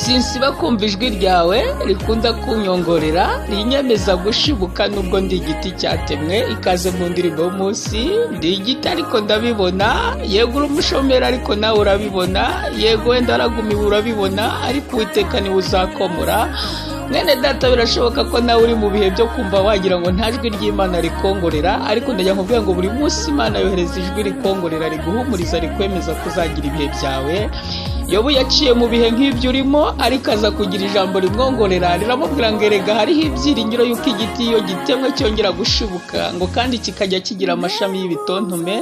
Sinsiba kumva ijwi ryawe rikunda kunyongorera, rinyemeza gushibuka nubwo ndi igiti cyatemwe. Ikaze mu ndirimbo y'umunsi. Ndi igiti ariko ndabibona, yego uri umushomeri ariko nawe urabibona, yego wenda waragumiwe urabibona, ariko Uwiteka niwe uzakomora. Mwene data, birashoboka ko nawe uri mu bihe byo kumva wagira ngo nta jwi ry'Imana rikongorera, ariko ndajya nkubwira ngo buri munsi Imana yohereza ijwi rikongorera, riguhumuriza, rikwemeza ko uzagira ibihe byawe. Yobu yaciye mu bihe nk'ibyo urimo, ariko aza kugira ijambo rimwongorera riramubwira ngo erega hariho ibyiringiro y'uko igiti iyo gitemwe cyongera gushibuka, ngo kandi kikajya kigira amashami y'ibitontume,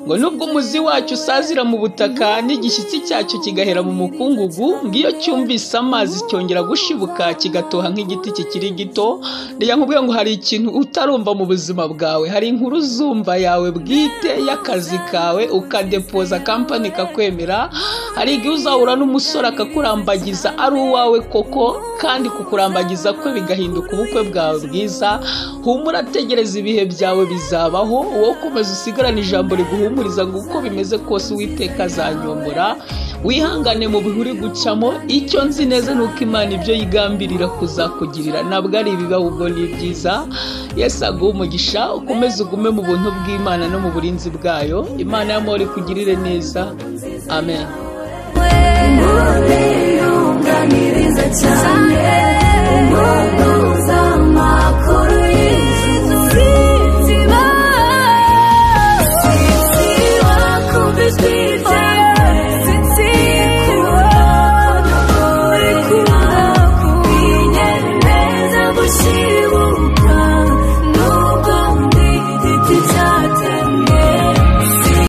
ngo nubwo umuzi wacyo usazira mu butaka n'igishyitsi cyacyo kigahera mu mukungugu, ngo iyo cyumvise amazi cyongera gushibuka kigatoha nk'igiti kikiri gito. Ndajya nkubwira ngo hari ikintu utarumva mu buzima bwawe, hari inkuru uzumva yawe bwite y'akazi kawe ukadepoza kampani ikakwemera, hari igihe uzahura n'umusore akakurambagiza ari uwawe koko, kandi kukurambagiza kwe bigahinduka ubukwe bwawe bwiza. Humura, tegereza, ibihe byawe bizabaho. Wowe komeza usigarane ijambo riguhumuriza ngo uko bimeze kose Uwiteka azanyomora. Wihangane mu bihe uri gucamo. Icyo nzi neza ni uko Imana ibyo yigambirira kuzakugirira ntabwo ari ibibi, ahubwo ni ibyiza. Yesu aguhe umugisha, ukomeze ugume mu buntu bw'Imana no mu burinzi bwayo. Imana y'amahoro ikugirire neza. Amen. Umuntu yunganiriza cyane, umuntu uzamura.